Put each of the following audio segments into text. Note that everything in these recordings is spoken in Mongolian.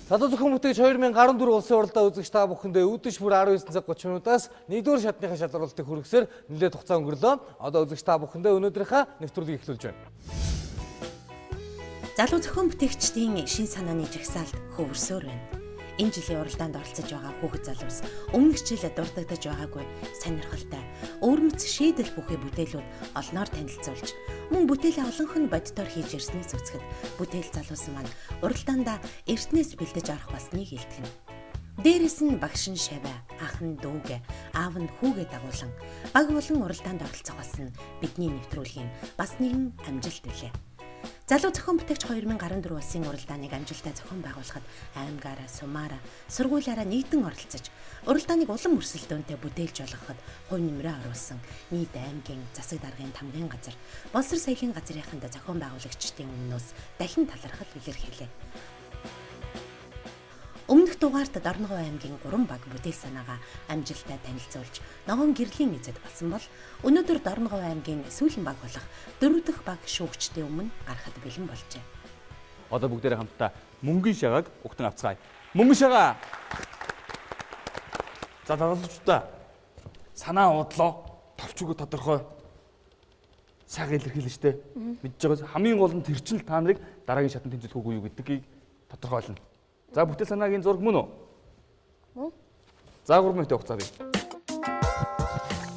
Залуу зохион бүтээгч 2014 улсын уралдаа үзэгч та бүхэндээ үдэш бүр 19 цаг 30 минутаас 1-р шатныхаа шалралтыг хүргэсээр нэлээд хугацаа өнгөрлөө. Одоо үзэгч та бүхэндээ өнөөдрийнхөө нэвтрүүлгийг эхлүүлж байна. Залуу зохион бүтээгчдийн шин санааны жагсаалт хөвөрсөөр байна. Энэ жилийн уралдаанд оролцож байгаа хүүхэд залуус өмнөх жил дурддагдаж байгаагүй сонирхолтой, өвөрмөц шийдэл бүхий бүтээлүүд олноор танилцуулж, мөн бүтээлээ олонх нь бодитоор хийж ирснээс үзэхэд бүтээл залуус маань уралдаандаа эртнээс бэлдэж орох болсныг илтгэнэ. Дээрээс нь багш нь шаваа, ах нь дүүгээ, аав нь хүүгээ дагуулan баг болон уралдаанд оролцох болсон бидний нэвтрүүлгийн бас нэгэн амжилт билээ. Залуу зохион бүтээгч 2014 улсын уралдааныг амжилттай зохион байгуулахад аймгаараа, сумаараа, сургуулиараа нийтэн оролцож, уралдааныг улам өрсөлдөөнтэй бүтээлж болгоход хувь нэмрээ оруулсан нийт аймгийн засаг даргын тамгын газар, Боловсрол соёлын газрынханд зохион байгуулагчдын өмнөөс дахин талархал илэрхийлээ. Өмнөх дугаарт Дорногов аймгийн 3 баг бүтээл санаагаа амжилттай танилцуулж, ногоон гэрлийн эзэд болсон бол өнөөдөр Дорногов аймгийн сүүлийн баг болох 4 дахь баг шүүгчдийн өмнө гарахад бэлэн болжээ. Одоо бүгдээрээ хамтдаа мөнгөн шагааг угтан авцгаая. Мөнгөн шагаа. За залуучуудаа санаа удлаа, товч үгэ тодорхой сайхан илэрхийлнэ штэ. Мэдж байгаа хамгийн гол нь тэр чинь л та нарыг дараагийн шатанд тэмцүүлэх үгүй юу гэдгийг тодорхойлно. За бүтээл санаагийн зураг мөн үү? Мөн. За 3 минутын хугацаа бий.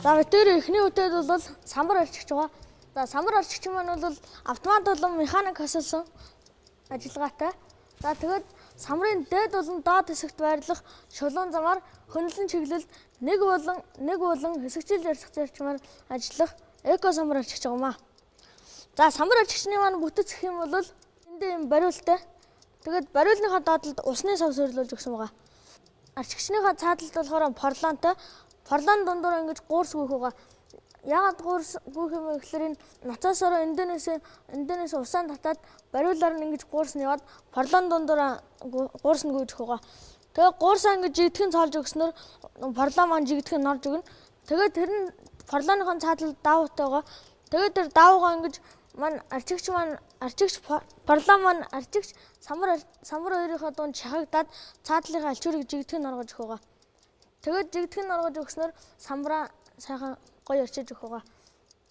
За тэр эхний үтэл бол самбар арчигч байгаа. За самбар арчигч маань бол автомат болон механик хосолсон ажиллагаатай. За тэгээд самрын дээд болон доод хэсэгт байрлах шулуун замаар хөндлөн чиглэлд нэг болон хэсэгчилж арчих зарчмаар ажиллах эко самбар арчигч байгаа юм аа. За самбар арчигчны маань бүтэц гэх юм бол энд юм бариултай. Тэгээд бариулныхаа доотлолд усны сав суйрлуулж өгсөн байгаа. Арчигчныхаа цааталд болохоор порлонтой. Порлон дундуур ингэж гуурс гүйх байгаа. Яагаад гуурс гүйх юм бэ гэхээр энэ ноцоосоор эндэнээс усаан татаад бариулаар нь ингэж гуурс нь яваад порлон дундуур гуурс нь гүйж өгөх байгаа. Тэгээ гуурсаа ингэж жигдэхэн цоолж өгснөөр порлон маань жигдэхэн норж өгнө. Тэгээд тэр нь порлоныхон цаатлал даавуутай байгаа. Тэгээд тэр даавуугаа ингэж маань арчигч маань арчигч порлон маань арчигч самар самар хоёрынхаа дунд шахагдаад цаатлынхаа алчуурыг жигдэхэн оргож өгөх байгаа. Тэгээд жигдэхэн оргож өгснөөр самбараа сайхан гоё арчиж өгөх байгаа.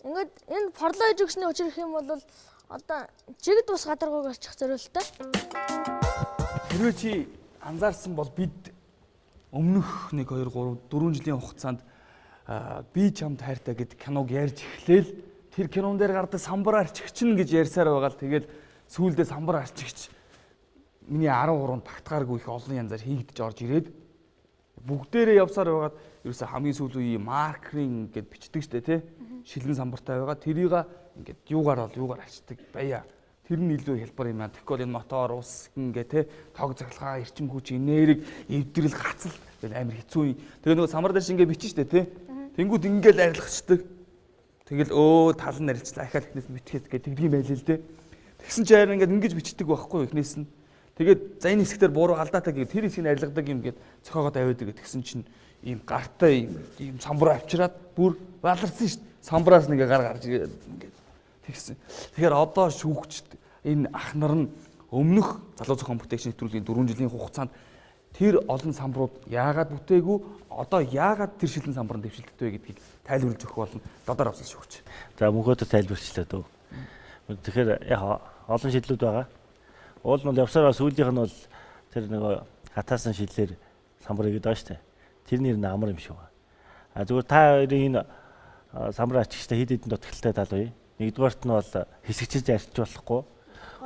Ингээд энэ порлоо хийж өгсөний учир гэх юм бол одоо жигд бус гадаргууг арчих зориулттай. Хэрвээ чи анзаарсан бол бид өмнөх 1 2 3 4 жилийн хугацаанд би чамд хайртай гэдэг киног ярьж эхлээл тэр кинон дээр гардаг самбар арчигч нь гэж ярьсаар байгаа л тэгэл сүүлдээ самбар арчигч миний 13-нд багтгааргүй их олон янзаар хийгдэж орж ирээд бүгдээрээ явсаар байгаад ерөөсө хамгийн сүүлийн үеийн маркеринг гэд бичдэг штэ тий шилэн самбартай байгаа тэрийг ингээд юугаар бол юугаар арчдаг баяа. Тэр нь илүү хялбар юм аа. Тэгэхгүй бол энэ мотор ус ингээ тий тог цахилгаан эрчим хүч энерги эвдрэл гацал гэл амар хэцүү юм. Тэгээ нөгөө самар дээр шиг ингээ бичнэ штэ тий. Тэнгүүд ингээл арилгачдаг. Тэгэл өө тал нь арилчлаа ахаад эхнээс нь бичгээд гэ тэгдэг юм байл л дээ. Тэгсэн чи харин ингээд ингэж бичдэг байхгүй эхнээс нь. Тэгээд за энэ хэсгээр буруу алдаатай гэв тэр хэсгийг арилгадаг юм гээд цохоогоод аваад ирээ. Тэгсэн чинь ийм гартай ийм самбар авчираад бүр баларсан шүү дээ. Самбараас нэг гар гарч ирээд ингээд тэгсэн. Тэгэхээр одоо шүүгчд энэ ах нар нь өмнөх залуу зохион бүтээгч нэвтрүүлгийн 4 жилийн хугацаанд тэр олон самбарууд яагаад бүтээгүй одоо яагаад тэр шилэн самбар нь дэвшилттэй вэ гэдгийг тайлбарлаж өгөх болно. Додоор авсан шүүгч. За мөнхөдөө тайлбарчлаа дөө. Тэгэхээр яг олон шидлүүд байгаа. Уул нь бол явсараа сүүлийнх нь бол тэр нөгөө хатаасан шидлэр самбар игээд байгаа шүү дээ. Тэр нэр нь амар юм шиг байна. А зүгээр та хоёрын энэ самбар ачигчтай хэд хэдэн дутагдaltaй тал бай. Нэгдүгээрт нь бол хэсэгчиж арчиж болохгүй.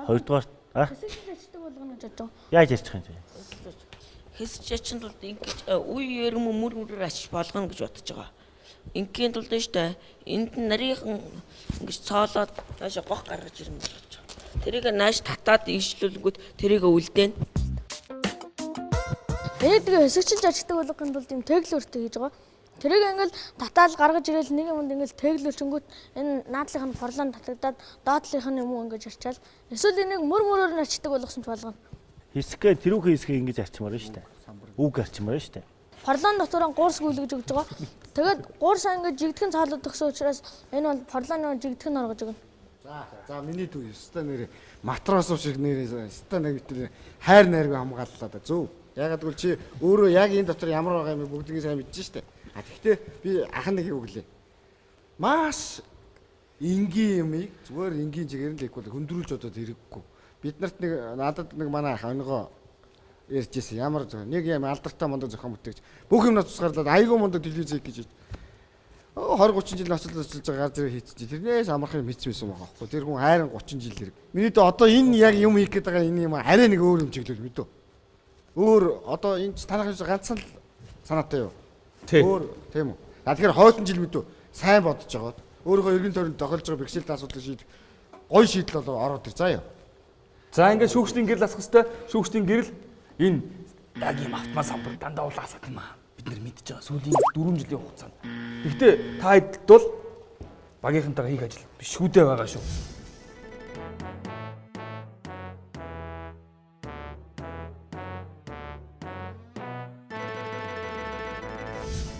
Хоёрдугаарт Хэсэгчилж арчдаг болгоно гэж бодож байгаа. Яаж арчих юм бэ? Хэсэж ачин тулд ингэж үе үеэр мөр мөрөөр ачиж болгоно гэж бодож байгаа. Ингийн тулд нь штэ энд нь нарийнхан ингэж цоолоод наашаа гох гаргаж ирнэ гэж бодож байгаа. Тэрийг нааш татаад ийшлүүлэнгүүт тэрийг үлдээн. Энийг тэгээ хэсэгчилж арчдаг болгохын тулд юм тэглүүртэй хийж байгаа. Тэрийг ингээл татаал гаргаж ирээл нэг юмд ингээл тэглүүлчингүүт энэ наадлынх нь порлон татагдаад доотлынх нь юм уу ингэж арчаал. Эсвэл энийг мөр мөрөөр нь арчдаг болгосон ч болгоно. Хэсгээ тэрүүхэн хэсгээ ингэж арчмаар байна шүү дээ. Үг арчмаар байна шүү дээ. Порлон дотор гуурс гүйлгэж өгч байгаа. Тэгээд гуурсаа ингэж жигдэхэн цоолоод өгсөн учраас энэ бол порлоны жигдэхэн оргож өгнө. За за миний дүү ёстой нэр матросов шиг нэр ёстой нэг тэр хайр найргүй хамгааллаа да зөв. Ягаад гэвэл чи өөрөө яг энэ дотор ямар байгаа юм бүгднийг сайн мэдэж штэ. А тэгвэл би ах нэг юу гэлээ. Маш энгийн юмыг зүгээр энгийн чигээр нь л хийхгүй хөндрүүлж бодоод хэрэггүй. Бид нарт нэг надад нэг манай ах онгоо ярьж ирсэн. Ямар зөв нэг юм алдартай мундаг зохион бүтээгч бүх юмнаас тусгаарлаад айгүй мундаг телевиз хийх гэж 20 30 жил очил очилж байгаа гар зэрэг хийчихсэн. Тэрнээс амархан юм хийсэн байсан байгаа байхгүй. Тэр хүн хайран 30 жил хэрэг. Миний дөө одоо энэ яг юм хийх гээд байгаа энэ юм арай нэг өөр юм чиглэл мэдөө. Өөр одоо энэ ч танах юм ганцхан л санаатай юу? Өөр тийм үү. А тэгэхээр хойтон жил мэдөө сайн бодож байгаа. Өөрийнхөө эргэн тойронд тохиолж байгаа бэрхшээлтэй асуудлыг шийдэх гоё шийдэл болоо ороод ир заа юу. За ингээд шүүгчдийн гэрэл асах хэвээр шүүгчдийн гэрэл энэ яг юм автомат самбар дандаа улаасаад юм аа. Бид нэр мэдж байгаа сүүлийн 4 жилийн хугацаанд. Гэхдээ та хэд бол багийнхантайгаа хийх ажил биш шүүдээ байгаа шүү.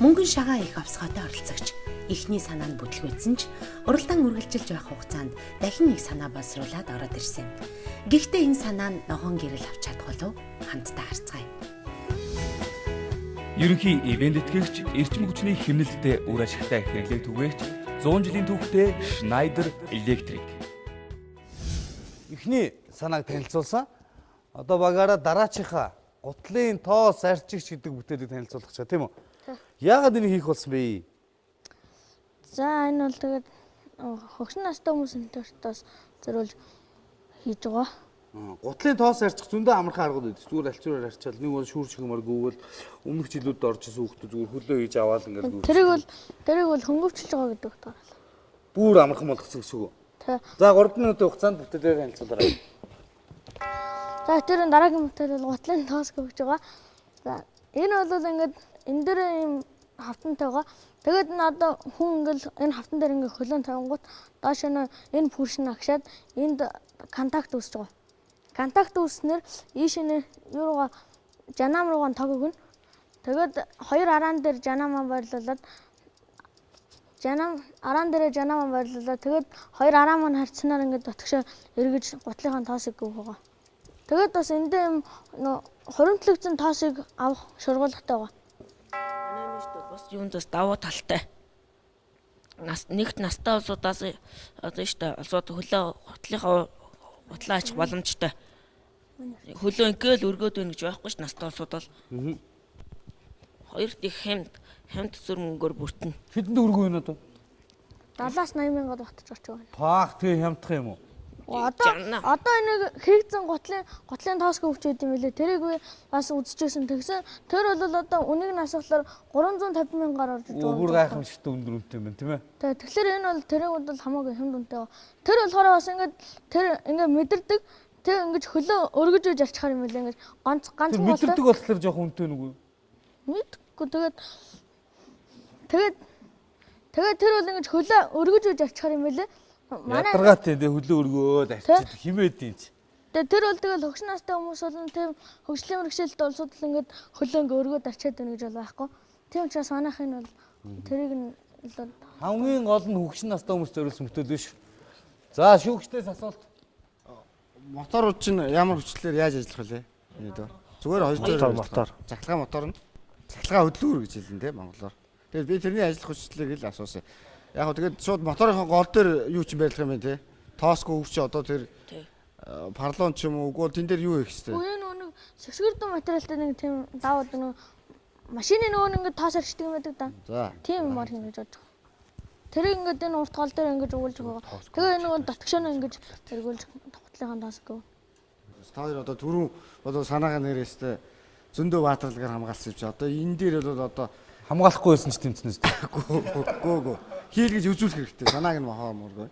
Мөнгөн шагаа их овсгоотой оролцогч. Эхний санаа нь бүтлгүүцсэн ч уралдаан үргэлжилж байх хугацаанд дахин нэг санаа боловсруулад ороод ирсэн юм. Гэхдээ энэ санаа нь ногоон гэрэл авч чадах болов хамтдаа харцгаая. Ерөнхий ивент итгэгч эрчим хүчний хэмнэлттэй үр ашигтай хэрэглээг түгээгч 100 жилийн түүхтэй Schneider Electric. Эхний санааг танилцуулсан. Одоо багаараа дараачихаа гутлын тоос арчигч гэдэг бүтээлийг танилцуулах чаа тийм үү? Яагаад энийг хийх болсон бэ? За энэ бол тэгээд хөгшин настай хүмүүс энтерт бас зориулж хийж байгаа. Гутлын тоос арчих зөндөө амархан аргууд байдаг. Зүгээр альчуураар арчаал нэг бол шүүр шиг юмар гүвэл өмнөх жилүүдэд орж исэн хүүхдүүд зүгээр хөлөө хийж аваад ингээд гүвч. Тэрийг бол хөнгөвчлж байгаа гэдэг утгаар. Бүр амархан болгосон гэсэн үг. Тэ. За 3 минутын хугацаанд бүтээлээр танилцуулаарай. За тэр дараагийн бүтээл бол гутлын тоос гэж байгаа. За энэ бол ингээд энэ дээр ийм хавтантай байгаа. Тэгээд энэ одоо хүн ингээл энэ хавтан дээр ингээ хөлөө тавингууд доош нь энэ пүрш нь агшаад энд контакт үүсэж байгаа. Контакт үүснээр ийш нь юу руугаа жанаам руугаа тог өгнө. Тэгээд хоёр араан дээр жанаамаа байрлуулад жанаам араан дээрээ жанаамаа байрлуулаад тэгээд хоёр араа маань харьцсанаар ингээд дотгошоо эргэж гутлынхаа тоосыг гүөх байгаа. Тэгээд бас энэ дээр юм нөө хуримтлагдсан тоосыг авах шургуулгатай байгаа. Манай нь шүү дээ бус юундаас давуу талтай. Нас нэгт настай улсуудаас одоо шүү дээ улсууд хөлөө гутлынхаа гутлаа ачих боломжтой. Хөлөө ингээл өргөөд байна гэж байхгүй ш настай улсууд бол. Хоёрт их хямд зүр мөнгөөр бүртэн. Хэдэн төгрөг юм одоо? 70-аас 80 мянгад батж орчих байна. Паах тэгээ хямдах юм уу? Одоо энийг хийгдсэн гутлын тоос гөвч байд юм билээ. Тэрийг би бас үзчихсэн. Тэгсэн тэр бол одоо үнийг нь асуулахлаар 350 мянгаар орж иж байгаа. Бүр гайхамшигтай өндөр үнэтэй юм байна тийм ээ. Тэгэхээр энэ бол тэрийг бол хамаагүй хямд үнэтэй байгаа. Тэр болохоор бас ингээд тэр ингээд мэдэрдэг. Тэр ингээд хөлөө өргөж өж арчихаар юм билээ. Ингээд ганц ганцхан болтой. Мэдэрдэг болохоор жоохон үнэтэй нүгүү. Мэдгүй тэгээд тэгээд тэр бол ингээд хөлөө өргөж өж арчихаар юм билээ. Ядаргаатай тий хөлөө өргөөд арчиж химээд юм чи. Тэгээ тэр бол тэгэл хөгшин настай хүмүүс бол тийм хөгжлийн мэргэжилт улсууд л ингээд хөлөө ингээ өргөөд арчаад байна гэж бол байхгүй. Тийм учраас манайх нь бол тэрийг нь илүү хамгийн гол нь хөгшин настай хүмүүс зориулсан бүтээл биш. За шүүгчдээс асуулт. Моторууд чинь ямар хүчлээр яаж ажиллах вэ? Энэ дөө. Зүгээр хоёр дээр мотор. Цахилгаан мотор нь цахилгаан хөдлүүр гэж хэлнэ те монголоор. Тэгээд би тэрний ажиллах хүчлийг л асуусан. Яг гоо тэгээд шууд моторынхоо гол дээр юу ч байрлах юм бэ те. Тоосгүй хөвч одоо тэр парлон ч юм уу үгүй бол тэн дээр юу хийх хэвтэй. Үгүй энэ нэг сэсгэрдэн материалтай нэг тийм даваад нэг машины нөгөө нэг ингээд тоос арчдаг юм байдаг да. За. Тийм юмар хийнэ гэж бодож байгаа. Тэрийг ингээд энэ урт гол дээр ингээд өгүүлж байгаа. Тэгээ энэ нөгөө дотгошоо нь ингээд эргүүлж гутлынхаа тоос гэв. Та хоёр одоо түрүүн одоо санаагаа нэрээстэй зөндөө баатарлагаар хамгаалсан юм чи. Одоо энэ дээр бол одоо хамгаалахгүй байсан ч тэмцэнэ үстэй. Гөө гөө. Хийл гэж үзүүлэх хэрэгтэй. Санааг нь махаа мөргөө.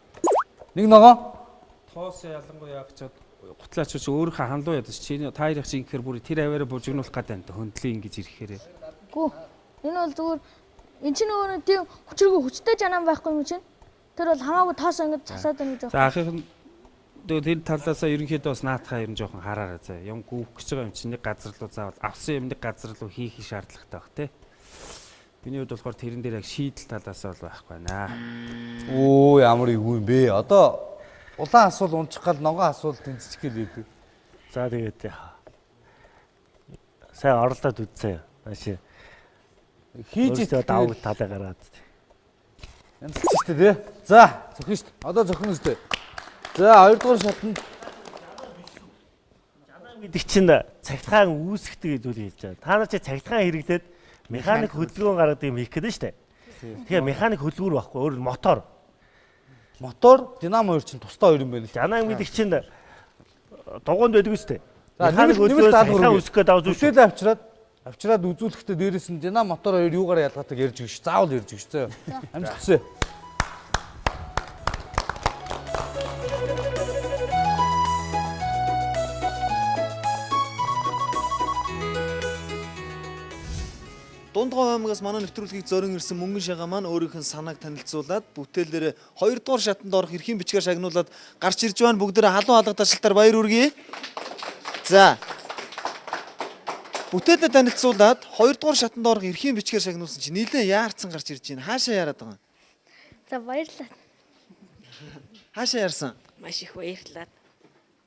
Нэг ногоо. Тоос ялангуяа яг ч гутлаач ч өөрийнхөө ханлуу ядаж чи та хоёрыг чи ингэхээр бүр тэр аваараа бужигнуулах гээд байна. Хөндлөө ингэж ирэхээр. Гүү. Энэ бол зүгээр эн чинь нөгөө нэг тийм хүчрэг хүчтэй жанаан байхгүй юм чинь. Тэр бол хамаагүй тоос ингэж засаад байна гэж байна. За ахын тэр талаасаа ерөнхийдөө бас наатахаа ер нь жоохон хараарай заа. Юм гүөх гэж байгаа юм чинь нэг газар руу заавал авсан юм нэг газар руу хийх шаардлагатай баг те. Миний хувьд болохоор тэрэн дээр яг шийдэл талаасаа бол байхгүй байна. Оо ямар эвгүй юм бэ? Одоо Улаан асуул унчих гал нонгон асуул тэнцчих гээл байдаг. За тэгээд сайн оролдоод үзсэн. Нааши Хийж өөрсдөө давуу талаа гаргаад. Янзч шүү дээ, тий. За, зөхөн шүү дээ. Одоо зөхөн үстэй. За, хоёрдугаар шатанд гэдэг чинь цахилгаан үүсгдэг зүйл хэлж байгаа. Та нар чи цахилгаан хэрэглээд механик хөдөлгөөн гаргадаг юм хийх гэдэг нь шүү дээ. Тэгэхээр механик хөдөлгүүр байхгүй өөр нь мотор. Мотор, динамо хоёр чинь тусдаа хоёр юм байна л. Жанаан гэдэг чинь дугуйнд байдаг үстэй. За, Механик нэмэлт хөдөлгөөн даалгавар цахилгаан өгье. үүсгэх гэдэг даваа зүйл шүү. Бүтээлээ авчираад үзүүлэхдээ дээрээс нь динамо мотор хоёр юугаар ялгаатаг ярьж өгш. Заавал ярьж өгш зөө. Амжилт хүсье. Дундгой аймагаас манай нэвтрүүлгийг зорин ирсэн мөнгөн шагаа маань өөрийнх нь санааг танилцуулаад бүтээлээр 2 дугаар шатанд орох эрхийн бичгээр шагнуулад гарч ирж байна. Бүгдээрээ халуун алга ташлалтаар баяр хүргэе. За. Бүтээлээ танилцуулаад 2 дугаар шатанд орох эрхийн бичгээр шагнуулсан чинь нилээн яарцсан гарч ирж байна. Хаашаа яраад байгаа юм? За баярлалаа. Хаашаа яарсан? Маш их баярлалаа.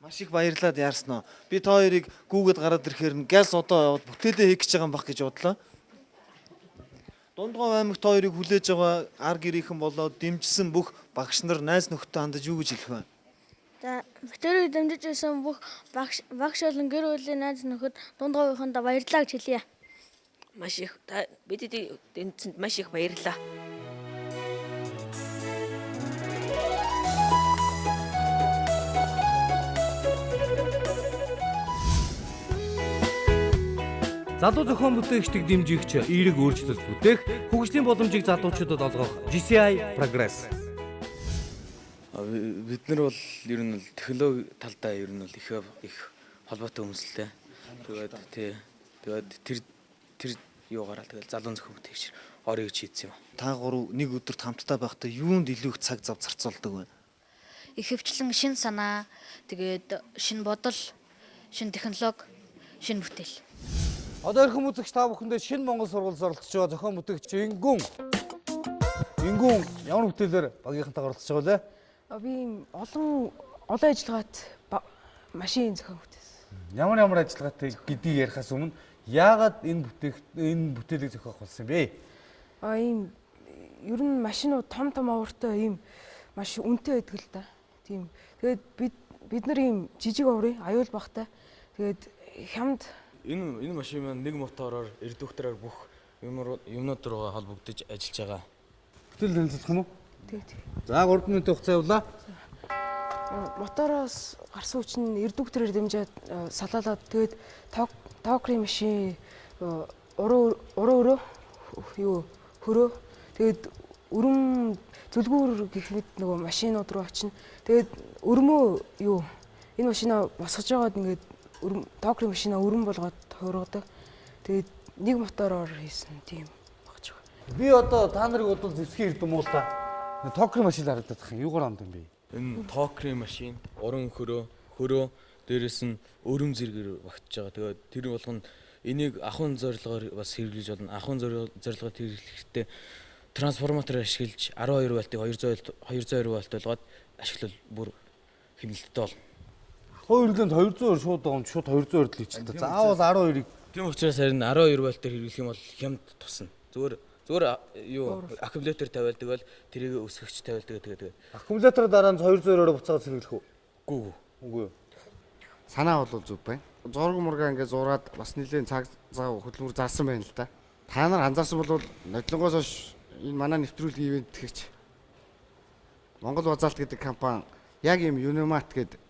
Маш их баярлаад яарсан уу? Би та хоёрыг гүүгээд гараад ирэхээр нь газ одоо яваад бүтээлээ хийх гэж байгаа юм бах гэж бодлоо. Дундгой аймагт та хоёрыг хүлээж байгаа ар гэрийнхэн болоод дэмжсэн бүх багш нар найз нөхдөд хандаж юу гэж хэлэх вэ? За битэрийг дэмжиж байсан бүх багш багш болон гэр бүлийн найз нөхөд дунд говийнхондоо баярлалаа гэж хэлье. Маш их та бидэд дэмжсэнд маш их баярлалаа. Залуу зохион бүтээгчдийг дэмжигч эерэг өөрчлөлт бүтээх, хөгжлийн боломжийг залуучуудад олгох GCI Progress. Бид нар бол ер нь бол технологи талдаа ер нь бол их их холбоотой хүмүүс л дээ. Тэгээд тий. Тэгээд тэр тэр юугаараа тэгэл залуу зохион бүтээгч орё гэж хийдсэн юм. Та гурав нэг өдөрт хамтдаа байхдаа юунд илүү их цаг зав зарцуулдаг вэ? Ихэвчлэн шин санаа, тэгээд шин бодол, шин технологи, шин бүтээл. Одоо эрхэм үзэгч та бүхэндээ шинэ Монгол сургуульд оролцож байгаа зохион бүтээгч Ингүн. Ингүн ямар бүтээлээр багийнхантайгаа оролцож байгаа вэ? Би ийм олон олон ажиллагаат машин зохион бүтээсэн. Ямар ямар ажиллагаатай гэдгийг ярихаас өмнө яагаад энэ бүтээх энэ бүтээлийг зохиох болсон юм бэ? А ийм ер нь машинууд том том овортой ийм маш үнэтэй байдаг л да. Тийм. Тэгээд бид бид нар ийм жижиг оврын аюул багтай. Тэгээд хямд Энэ энэ машин маань нэг мотороор редуктороор бүх юмнууд руугаа холбогдож ажиллаж байгаа. Бүтээл танилцуулах юм уу? Тэг тэг. За 3 минутын хугацаа явлаа. Мотороос гарсан хүч нь редуктороор дэмжиж салаалаад тэгээд токрын машин уруу уруу өрөө юу хөрөө тэгээд өрөм зүлгүүр гэх мэт нөгөө машинууд руу очино. Тэгээд өрмөө юу энэ машина босгож байгаад ингээд өрөм токрын машина өрөм болгоод хуургадаг. Тэгээд нэг мотороор хийсэн тийм багч байгаа. Би одоо та нарыг бодвол зэвсгийн эрдэм уу л та. Токрын машин харагдаад байх юм. Юугаар амд юм бэ? Энэ токрын машин, уран хөрөө, хөрөө дээрэс нь өрөм зэргээр багтж байгаа. Тэгээд тэр болгоно энийг ахуйн зорилгоор бас хэрэглэж болно. Ахуйн зорилгоор хэрэглэхдээ трансформатор ашиглаж 12 вольтыг 200 220 вольт болгоод ашиглавал бүр хэмнэлттэй болно. Ахуй хэрэглээнд 220 шууд байгаа юм шууд 220 л хийчихэл та. Заавал 12-ыг. Тийм учраас харин 12 вольтоор хэрэглэх юм бол хямд тусна. Зүгээр зүгээр юу аккумулятор тавиал тэгэл тэрийг өсгөгч тавиал тэгээ тэгээ. Аккумулятор дараа нь 220-ороо буцаад хэрэглэх үү? Үгүй үү. Үгүй юу. Санаа бол зүг байна. Зураг мургаа ингээд зураад бас нэлээд цаг зав хөдөлмөр зарсан байна л да. Та нар анзаарсан бол нодлонгоос хойш энэ манай нэвтрүүлгийн ивент тэгч Монгол Базалт гэдэг компани яг ийм Юнимат гэдэг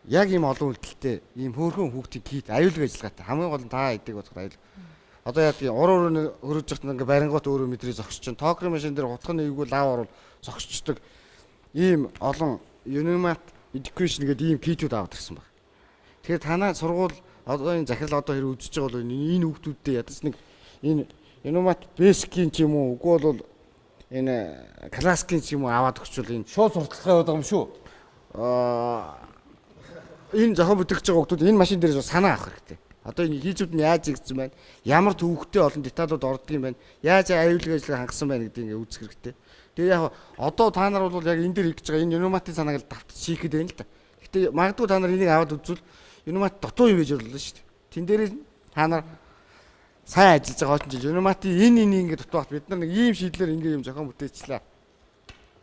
яг ийм олон үйлдэлтэй ийм хөөрхөн хүүхдийн кит аюулгүй ажиллагаатай хамгийн гол нь та эдэг бодоход аюул. Одоо яа гэдгийг уруу өрөөний хөрөж явахт ингээ барингуут өөрөө мэдрээ зогсож чинь токрын машин дээр хутган эвгүй лав орвол зогсчдөг ийм олон Unimat Education гэдэг ийм китүүд аваад ирсэн баг. Тэгэхээр танаа сургууль одоо энэ захирал одоо хэрэг үзэж байгаа бол энэ хүүхдүүдтэй ядаж нэг энэ Unimat Basic-ийн ч юм уу үгүй бол энэ классикийн ч юм уу аваад өгчвөл энэ шууд сурталчилгаа яваад байгаа юм шүү. Аа энэ зохион бүтээгч байгаа хүмүүс энэ машин дээрээс санаа авах хэрэгтэй. Одоо энэ хийжүүд нь яаж игдсэн байна? Ямар төвөгтэй олон деталууд ордог юм байна? Яаж аюулгүй ажиллагаа хангасан байна гэдгийг ингээ үзэх хэрэгтэй. Тэгээ яг одоо та нар бол яг энэ дээр хийж байгаа энэ Unimate-ийн санааг л давтаж хийх гээд байна л да. Гэтэ магадгүй та нар энийг аваад үзвэл Unimate дутуу юм байж болно шүү дээ. Тэн дээрээ та нар сайн ажиллаж байгаа хоочин жил Unimate-ийн энэ ингэ дутуу багт бид нар нэг ийм шийдлэр ингэ юм зохион бүтээчлээ.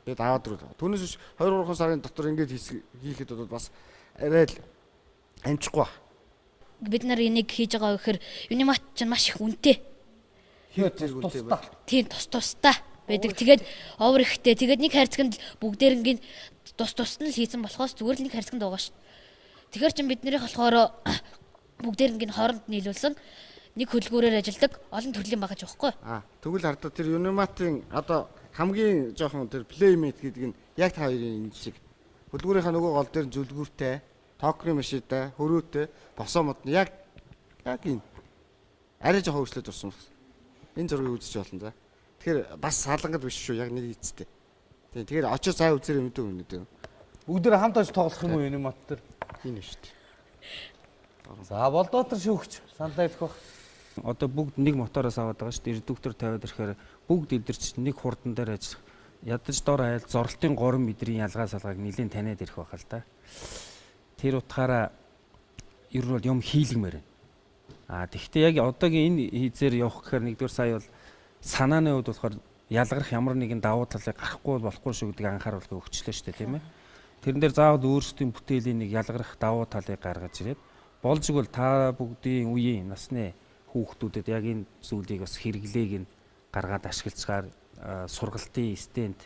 Тэгээд аваад ирвэл. Түүнээс биш 2 3 сарын дотор ингэж хийхэд бол бас арай л амжихгүй баг. Бид нар энийг хийж байгаа гэхээр Unimate чинь маш их үнэтэй. Хэр зэрэг үнэтэй ба. Тийм, тус тустай байдаг. Тэгээд овер ихтэй. Тэгээд нэг хайрцагт бүгдээрнгийн тус тусад нь л хийсэн болохоос зүгээр л нэг хайрцагт байгаа шүү. Тэгэхээр чин биднийх болохоор бүгдээрнгийн хооронд нийлүүлсэн нэг хөдөлгөөрөөр ажилладаг олон төрлийн байгаа ч байхгүй. Тэгвэл хардаа тэр Unimate-ийн одоо хамгийн жоохон тэр playmate гэдэг нь яг та хоёрын энэ шиг. Хөдөлгүүрийнхаа нөгөө гол дээр зүлгүүртэй, токрын машинтай, хөрөөтэй, босоо мод нь яг энэ. Арай жоохон өөрчлөлт орсон байна. Энэ зургийг үзэж болно за. Тэгэхээр бас салангад биш шүү, яг нэг ийцтэй. Тийм, тэгэхээр очиж цаа үзээрэй мэдээ өнөдөө. Бүгдээр хамт очиж тоглох юм уу Unimate дээр? Энэ шүү дээ. За болдоотор шүүгч саналаа хэлэх байх. Одоо бүгд нэг мотороос аваад байгаа шүү дээ. Редуктор тавиад ирэхээр бүгд эдэрч нэг хурдан дээр ажиллах. Ядаж дор айл зоролтын 3 метрийн ялгаа салгааг нэлийн таниад ирэх байх л да. Тэр утгаараа ер нь бол юм хийлгмээр байна. Тэгвэл яг одоогийн энэ хийзээр явах гэхээр нэгдүгээр сая бол санааны хувьд болохоор ялгарх ямар нэгэн давуу талыг гарахгүй болохгүй шүү гэдгийг анхааруулгыг өгчлөө шүү дээ, тийм ээ. Тэрэн дээр заавал өөрсдийн бүтээлийн нэг ялгарх давуу талыг гаргаж ирээд болж игэл та бүгдийн үеийн насны хүүхдүүдэд яг энэ зүйлийг бас хэрэглээг нь гаргаад ашиглацгаар сургалтын стенд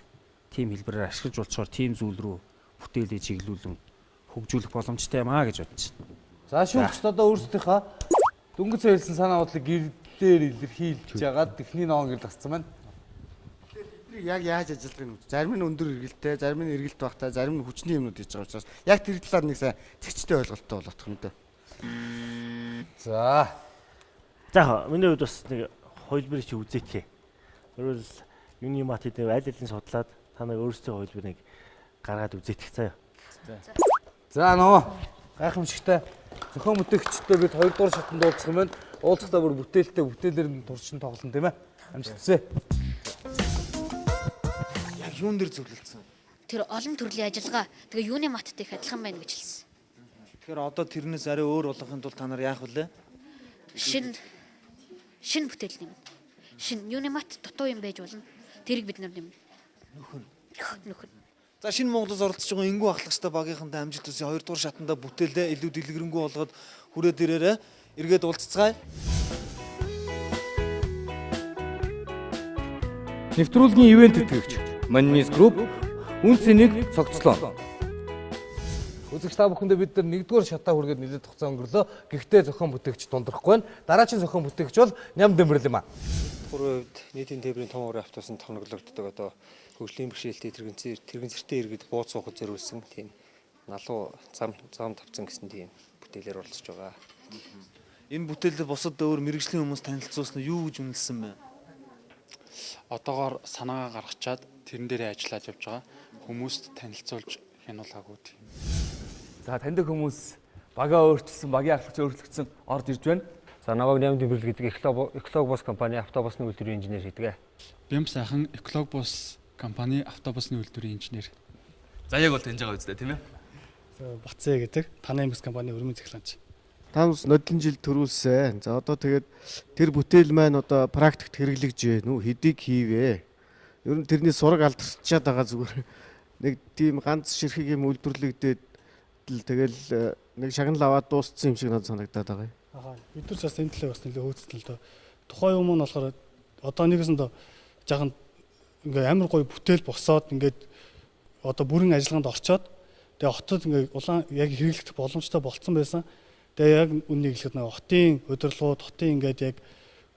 тийм хэлбэрээр ашиглаж болцохоор тийм зүйл рүү бүтээлийг чиглүүлэн хөгжүүлэх боломжтой юм аа гэж бодож байна. За шүүгчд одоо өөрсдийнхөө дөнгөж хэлсэн санаа бодлыг гэрлээр илэрхийлж ягаад техний ноон гэрэл гарцсан байна. Тэднийг яг яаж ажиллах юм бэ? Зарим нь өндөр эргэлттэй, зарим нь эргэлт багтай, зарим нь хүчний юмнууд хийж байгаа учраас яг тэр талаар нэг сайн зэгцтэй ойлголттой болгох юм даа. За. За миний хувьд бас нэг хувилбарыг чи үзээч. Өөрөлд Unimate дээр аль алин судлаад та нар өөрсдөө хувилбарыг гаргаад үзээчих заяа. За нөө гайхамшигтай зохион бүтээгчтэй бид 2 дугаар шатанд уулзах юм байна. Уулзахдаа бүр бүтээлтэй бүтээлэр нь туршин тоглоно тийм ээ. Амжилт хүсье. Яг юун дээр зөвлөлдсөн? Тэр олон төрлийн ажиллагаа тэгээ Unimate-тэй их адилхан байна гэж хэлсэн. Тэгэхээр одоо тэрнээс арай өөр болгохын тулд та нар яах вүлээ? Шинэ бүтээл нэмнэ. Шинэ Unimate дутуу юм байж болно. Тэрийг бид нар нэмнэ. Нөхөн. Нөхөн. За шинэ Монголоос оролцож байгаа энгүү ахлагчтай багийнхантай амжилт хүсье. 2 дугаар шатанда бүтээлдээ илүү дэлгэрэнгүй болгоод хүрээд ирээрээ эргээд уулзцгаая. Нэвтрүүлгийн ивент тэтгэгч Маннис Group үн цэнийг цогцлоо. Үзэгч та бүхэндээ бид нар нэгдүгээр шатаа хүргээд нэлээд хугацаа өнгөрлөө. Гэхдээ зохион бүтээгч дундрахгүй байна. Дараагийн зохион бүтээгч бол Ням Дэмбэрэл юм аа. Гурван хувьд нийтийн тээврийн том уурын автобусанд тоноглогддог одоо хөгжлийн бэрхшээлтэй тэрэгцэртэй иргэд бууз суухад зориулсан тийм налуу зам тавцан гэсэн тийм бүтээлээр оролцож байгаа. Энэ бүтээлээ бусад өөр мэрэгжлийн хүмүүс танилцуулсан уу юу гэж үнэлсэн бэ? Одоогоор санаагаа гаргачаад тэрэн дээрээ ажиллаад явж байгаа. Хүмүүст танилцуулж хянуулаагүй тийм. За таньдаг хүмүүс багаа өөрчилсөн, багийн ахлагч өөрчлөгдсөн орж ирж байна. За намайг Ням Дэмбэрэл гэдэг Экологбус компани автобусны үйлдвэрийн инженер гэдэг. Бямб сайхан Экологбус компани автобусны үйлдвэрийн инженер. За яг бол таньж байгаа үстэй тийм ээ. Бацээ гэдэг Танай эмгэс компани өрмийн цахилгаанч. Та нодон жил төрүүлсэн. За одоо тэгээд тэр бүтээл маань одоо практикт хэрэглэгдэж байна уу? Хэдийг хийвэ? Ер нь тэрний сураг алдарчаад байгаа зүгээр. Нэг тийм ганц ширхэг юм үйлдвэрлэгдээд л тэгэл нэг шагнал аваад дууссан юм шиг надад санагдаад байгаа юм. Аа бид нар ч бас энэ төлөө бас нэлээ хөөцсөн л доо. Тухайн юм нь болохоор одоо нэгэсэнд жаахан ингээ амар гоё бүтээл босоод ингээд одоо бүрэн ажиллагаанд орчоод тэгээ хотод ингээ улаан яг хэрэглэх боломжтой болцсон байсан. Тэгээ яг үннийг хэлэхэд нэг хотын удирдлагууд хотын ингээд яг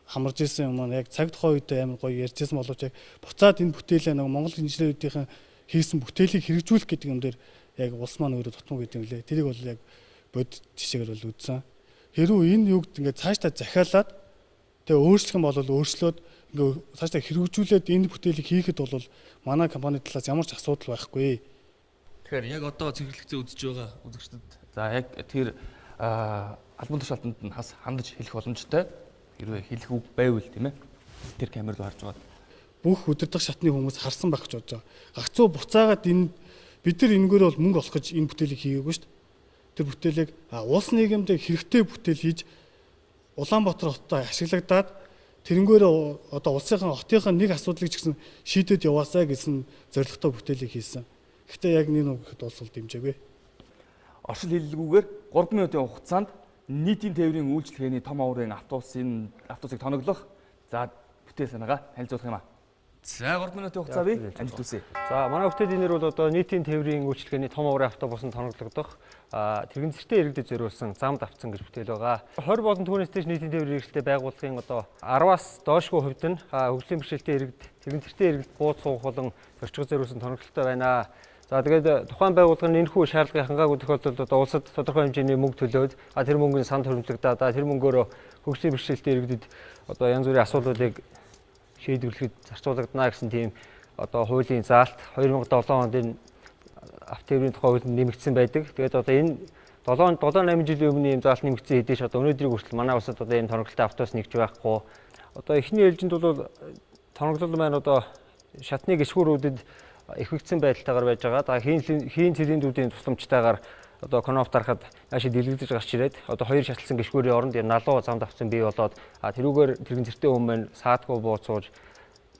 хамарж исэн юм маань яг цаг тухайн үедээ амар гоё ярьж исэн боловч яг буцаад энэ бүтээлээ нэг Монгол инженерүүдийн хийсэн бүтээлийг хэрэгжүүлэх гэдэг юм дээр яг улс маань өөрөө дутмаг гэдэг юм лээ. Тэрийг бол яг бодит жишээгээр бол үзсэн. Хэрвээ энэ югд ингээд цаашдаа захиалаад тэгээ өөрчлөх юм бол өөрчлөөд ингээд цаашдаа хэрэгжүүлээд энэ бүтээлийг хийхэд бол манай компани талаас ямар ч асуудал байхгүй. Тэгэхээр яг одоо цэнхэрлэгцээ үзэж байгаа үзэгчдэд за яг тэр албан тушаалтанд нь хас хандаж хэлэх боломжтой. Хэрвээ хэлэх үг байвал тийм ээ. Тэр камер руу харж байгаа. бүх удирдах шатны хүмүүс харсан байх гэж бодож байгаа. Гагцуу буцаагаад энэ бид нар энэгээр бол мөнгө олох гэж энэ бүтээлийг хийгээгүй шүү дээ. Тэр бүтээлийг улс нийгэмдээ хэрэгтэй бүтээл хийж Улаанбаатар хотод ашиглагдаад тэрнгээрээ одоо улсынхаа хотынхаа нэг асуудлыг ч гэсэн шийдээд яваасаа гэсэн зорилготой бүтээлийг хийсэн. Гэхдээ яг нэг үг гэхэд бол дэмжээгүй. Оршил хиллэгүүгээр 3 минутын хугацаанд нийтийн тээврийн үйлчилгээний том оврын автобусыг тоноглох за бүтээл санаагаа танилцуулах юм аа. За 3 минутын хугацаа бий. Амжилт хүсье. За манай бүтээлийн нэр бол одоо нийтийн тээврийн үйлчилгээний том оврын автобус нь тоноглогдох тэрэгцэртэй иргэдэд зориулсан зам давтсан гэж бүтээл байгаа. 20 болон түүнээс дээш нийтийн тээврийн эрхлэлтэй байгууллагын одоо 10-аас доошгүй хувьд нь хөгжлийн бэрхшээлтэй иргэд, тэрэгцэртэй иргэд бууз суух болон зорчигч зориулсан тоноглолтой байна. За тэгээд тухайн байгууллага нь энэхүү шаардлагыг хангаагүй тохиолдолд одоо улсад тодорхой хэмжээний мөнгө төлөөд тэр мөнгө нь санд хөрөмтлөгдөөд тэр мөнгөөрөө хөгжлийн бэрхшээлтэй иргэдэд одоо янз бүрийн асуудлуудыг шийдвэрлэхэд зарцуулагдана гэсэн тийм одоо хуулийн заалт 2007 онд энэ автотээврийн тухай хуулинд нэмэгдсэн байдаг. Тэгээд одоо энэ 7 8 жилийн өмнө ийм заалт нэмэгдсэн хэдий ч одоо өнөөдрийг хүртэл манай улсад одоо ийм тоноглолтой автобус нэгж байхгүй. Одоо эхний ээлжинд бол тоноглол маань одоо шатны гишгүүрүүдэд эрхэгдсэн байдалтайгаар байж байгаа. За хийн цилиндрүүдийн тусламжтайгаар одоо кноп дарахад нааши дэлгэдэж гарч ирээд одоо хоёр шатлсан гишгүүрийн оронд юм налуу зам давтсан бий болоод тэрүүгээр тэрэгцэртэй хүн маань саадгүй бууз сууж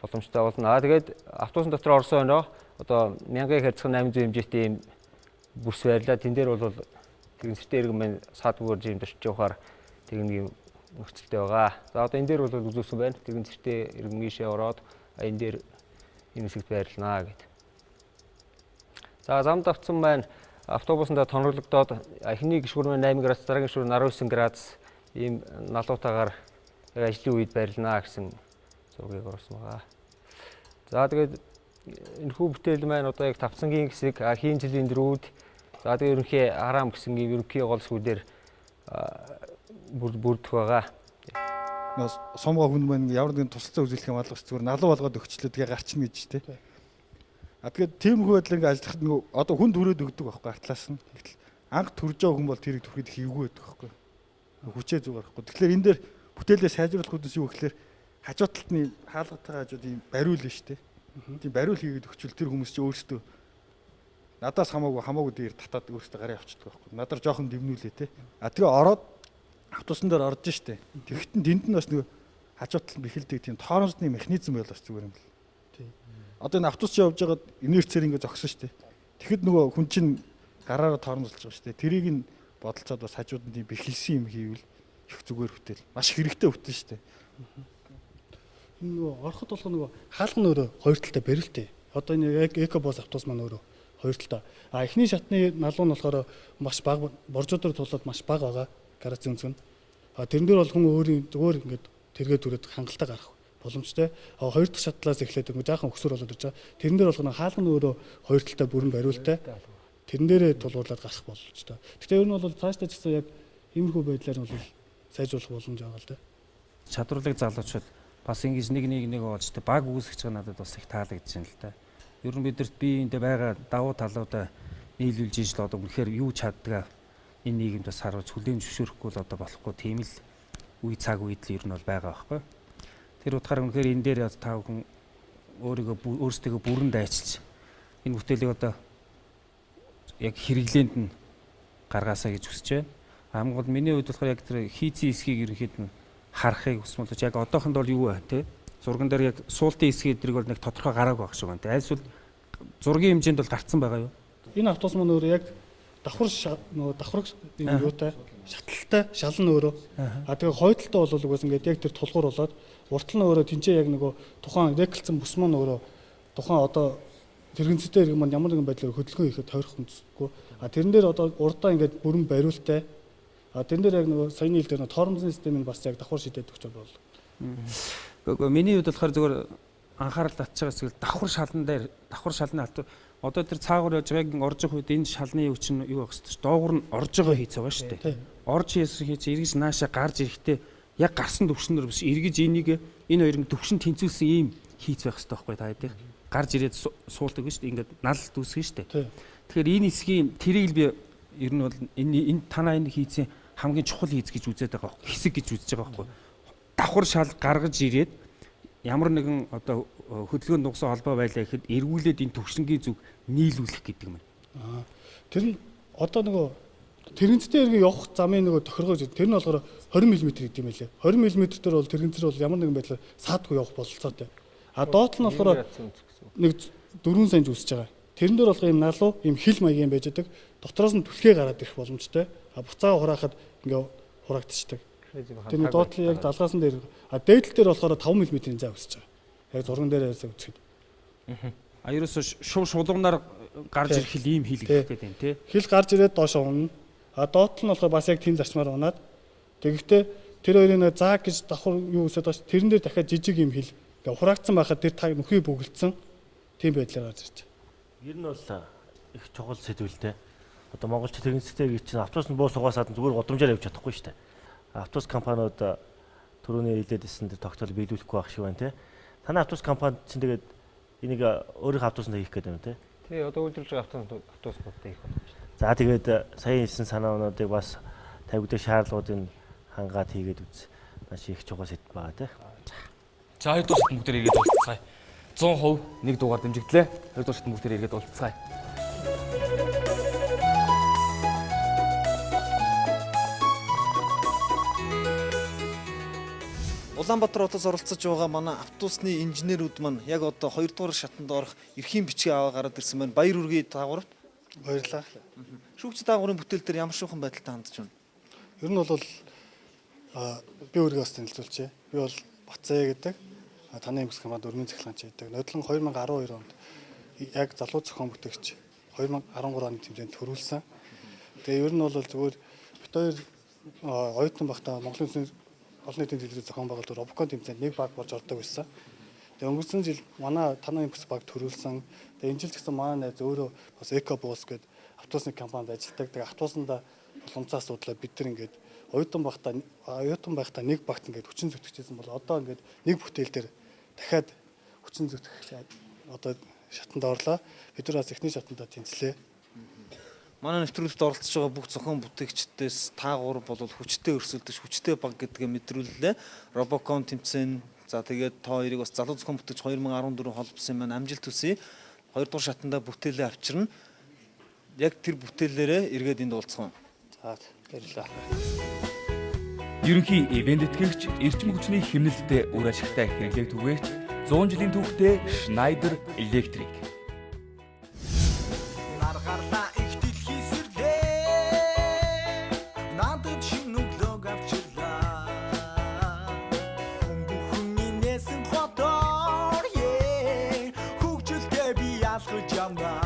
боломжтой болно. Тэгээд автобусын дотор орсон өнөө одоо 1000 харьцах 800 хэмжээтэй юм бүс байрлаа. Тэн дээр бол тэрэгцэртэй иргэн маань саадгүйгээр жимдэрч явахаар тэг нэг юм нөхцөлтэй байгаа. За одоо энэ дээр бол үзүүлсэн байна. Тэрэгцэртэй иргэн ийшээ ороод энэ дээр энэ хэсэгт байрлана гэдэг. За зам давтсан маань автобусандаа тоноглогдоод эхний гишгүүр маань 8 градус, дараагийн гишгүүр 19 градус ийм налуутаагаар яг ажлын үед байрлана гэсэн зургийг оруулсан байгаа. За тэгээд энэхүү бүтээл маань одоо яг тавцангийн хэсэг, хийн цилиндрүүд, за тэгээд ерөнхий арам гэсэн ийм ерөнхий гол сүүдэр бүрдэх байгаа. Сумгаа хүн маань ямар нэгэн тусалцаа үзүүлэх юм алгас зүгээр налуу болгоод өгчлээ тэгээ гарчна гэж тэ. А тэгээд тиймэрхүү байдлаар ингээ ажиллахад нөгөө одоо хүн түрээд өгдөг байхгүй артлаас нь. Гэтэл анх төрж байгаа хүн бол тэрийг түрхэд хийвгүй байдаг байхгүй. Хүчээ зүг гарахгүй. Тэгэхээр энэ дээр бүтээлээ сайжруулах үүднээс юу гэхээр хажуу талд нь хаалгатайгаа хажууд ийм бариул нь шүү дээ. Тийм бариул хийгээд өгчвөл тэр хүмүүс чи өөрсдөө надаас хамаагүй дээр татаад өөрсдөө гараа авчдаг байхгүй. Надаар жоохон дэвнүүлээ те. А тэгээ ороод автобусан дээр орж штэ. Тэгэхдээ тэнд нь бас нөгөө хажуу талд бэхэлдэг тийм торомсны механизм байл бас зүгээр юм бэл. Одоо энэ автобус явж байгаад инерцээр ингэ зогсон штэ. Тэгэхэд нөгөө хүн чинь гараараа торомсолж байгаа штэ. Тэрийг нь бодолцоод бас хажууд нь тийм бэхэлсэн юм хийвэл их зүгээр бүтээл. Маш хэрэгтэй бүтээл штэ. Энэ нөгөө ороход болох нөгөө хаалга нь өөрөө хоёр талтай барилттай. Одоо энэ яг экобус автобус маань өөрөө хоёр талтай. А эхний шатны налуу нь болохоор маш бага боржуудаар тулаад маш бага байгаа градусын өнцөг нь. А тэрэн дээр бол хүн өөрийн зүгээр ингээд тэргээ түрээд хангалттай гарах боломжтой. А хоёр дахь шатлаас эхлээд ингээд жаахан өксөр болоод ирж байгаа. Тэрэн дээр болох хаалга нь өөрөө хоёр талтай бүрэн бариултай. Тэрэн дээрээ тулгуурлаад гарах боломжтой. Гэхдээ ер нь бол цаашдаа ч гэсэн яг иймэрхүү байдлаар нь бол сайжруулах боломж байгаа л да. Чадварлаг залуучууд бас ингэж нэг нэг олж тэ баг үүсгэж байгаа надад бас их таалагдж байна л да. Ер нь бидэрт биеиндээ байгаа давуу талуудаа нийлүүлж ижил одоо үнэхээр юу чаддгаа энэ нийгэмд бас харуулж хүлээн зөвшөөрөхгүй л одоо болохгүй тийм л үе цаг үед л ер нь бол байгаа байхгүй. Тэр утгаар үнэхээр энэ дээр та бүхэн өөрсдийгөө бүрэн дайчилж энэ бүтээлийг одоо яг хэрэглээнд нь гаргаасаа гэж хүсэж байна. Хамгийн гол миний хувьд болохоор яг тэр хийцэн эсхийг ерөнхийд нь харахыг хүсмэл яг одоохонд бол юу вэ те зурган дээр яг суултын эсхийг эдрийг бол нэг тодорхой гараагүй байх шиг байна те. Аль эсвэл зургийн хэмжээнд бол гарцсан байгаа юу? Энэ автобус маань өөрөө яг давхар нөгөө давхраг юм юутай шатлалтай шал нь өөрөө. А тэгээ хоёр талтай бол угаас ингээд яг тэр тулгуур болоод уртал нь өөрөө тэнцээ яг нөгөө тухайн реклцэн бүс маань өөрөө тухайн одоо тэрэгцтэй иргэн маань ямар нэгэн байдлаар хөдөлгөөн хийхэд тойрох хүнсгүй. А тэрэн дээр одоо урдаа ингээд бүрэн бариултай. А тэрэн дээр яг нөгөө саяны хэл дээр тоормзын системийг бас яг давхар шидээд өгч бол. Гэхдээ миний хувьд болохоор зөвхөн анхаарал татж байгаа зүйл давхар шалан дээр давхар шалны алт одоо тэр цаагуур явж байгаа яг орж явах үед энэ шалны юу чинь юу байх вэ? Доогуур нь орж байгаа хийц байгаа шүү дээ. Орж хийсэн хийц эргэж нааша гарч ирэхдээ яг гарсан төвшнөр биш эргэж энийг энэ хоёрын төвшин тэнцвүүлсэн ийм хийц байх хэрэгтэй байхгүй та хэдий. Гарч ирээд суулдаг шүү дээ. Ингээд нал дүүсгэн шүү дээ. Тэгэхээр энэ хэсгийн тэрийг л би ер нь бол энэ танаа энэ хийцийн хамгийн чухал хийц гэж үзээд байгаа байхгүй. Хэсэг гэж үзэж байгаа байхгүй. Давхар шал гаргаж ирээд Ямар нэгэн одоо хөдөлгөөнд нугсан холбоо байлаа гэхэд эргүүлээд энэ төвшингийн зүг нийлүүлэх гэдэг юм. Тэр нь одоо нөгөө тэрэгцтэй эргээ явах замын нөгөө тохиргоо тэр нь болохоор 20 мм гэдэг юм лээ. 20 мм дээр бол тэрэгцэр бол ямар нэгэн байдлаар саадгүй явах бололцоотой. А доод нь болохоор нэг 4 санж үсэж байгаа. Тэрэн дээр болохоор ийм налуу, ийм хил маягийн байж байгаа. Дотроос нь түлхээ гараад ирэх боломжтой. А буцаага хураахад ингээ хураагдчихдаг. Тэр нэг доод талын яг залгаасан дээр, а дээдл дээр болохоор 5 мм-ийн зай үсэж байгаа. Яг зурган дээр ярьсаа үзэхэд. А ерөөсө шув шулуунаар гарч ирэх хил ийм хил гэх гээд байна тий. Хил гарч ирээд доош унана. А доод тал нь болохоор бас яг тийм зарчмаар унаад. Тэгэхдээ тэр хоёрын нэг заа гэж давхар юу үсээд байгаа ш. Тэрэн дээр дахиад жижиг юм хил. Ингээ хураагдсан байхад тэр та нүхий бөглөцсөн тийм байдлаар гарч ирж байгаа. Ер нь бол их чухал сэдв л дээ. Одоо монголч тэрэгцтэй иргэд чинь автобус нь буу суугаас гадна зүгээр гудамжаар явж чадахгүй шүү дээ. Автобус компаниуд түрүүний хэлээд ирсэн тэр тогтоол биелүүлэхгүй байх шиг байна те. Танай автобус компанид чинь тэгээд энийг өөрийнхөө автобусанд хийх гэдэг юм те. Тий, одоо үйлдвэрлэж байгаа автобуснуудтай хийх боломжтой. За тэгээд сая хэлсэн санаануудыг бас тавигдах шаардлагуудыг хангаад хийгээд үз. Маш их чухал сэдв байгаа те. За хоёр дугаар шатнд бүгдээр эргээд уулзцгаая. 100% нэг дугаар дэмжигдлээ. Хоёр дугаар шатнд бүгдээр эргээд уулзцгаая. Улаанбаатар хотоос оролцож байгаа манай автобусны инженерүүд маань яг одоо 2 дугаар шатанд орох эрхийн бичгээ аваа гараад ирсэн байна. Баяр хүргэе та гуравт. Баярлалаа. Шүүгч даагуурын бүтээл дээр ямар шуухан байдалтай хандж байна? Ер нь бол би өөрийгөө бас танилцуулчихъя. Би бол Батцаа гэдэг танай эмгэг компанид өрмийн цахилгаанч гэдэг. Нодлон 2012 онд яг залуу зохион бүтээгч 2013 оны тэмцээнд төрүүлсэн. Тэгээ ер нь бол зүгээр бит хоёр оюутан байхдаа Монголын үндэсний олон нийтийн телевиз зохион байгуулалт Робокон тэмцээнд нэг баг болж ордог байсан. Тэгээ өнгөрсөн жил манай танай эмгэг баг төрүүлсэн. Тэгээ энэ жил ч гэсэн манай найз өөрөө бас Эко Бус гэдэг автобусны компанид ажилладаг. Тэгээ автобусанда боломжтой асуудлаа бид нар ингээд оюутан байхдаа нэг багт ингээд хүчин зүтгэжсэн бол одоо ингээд нэг бүтээл дээр дахиад хүчин зүтгэх одоо шатанд орлоо. Бид нар бас эхний шатандаа тэнцлээ. Манай нэвтрүүлэгт оролцож байгаа бүх зохион бүтээгчдээс та гурав бол хүчтэй өрсөлдөж хүчтэй баг гэдгээ мэдрүүллээ. Робокон тэмцээн, за тэгээд та хоёрыг бас залуу зохион бүтээгч 2014 холбосон маань амжилт хүсье. 2 дугаар шатандаа бүтээлээ авчирна. Яг тэр бүтээлээрээ эргээд энд уулзах. За баярлалаа. Ерөнхий ивент тэтгэгч эрчим хүчний хэмнэлттэй үр ашигтай хэрэглээг түгээгч 100 жилийн түүхтэй Schneider Electric. Нар гарлаа их дэлхий сэрлээ. Надад шинэ өглөөг авчирлаа. Хүн бүхэн инээсэн хотоор хөгжилтэй би алхаж явна.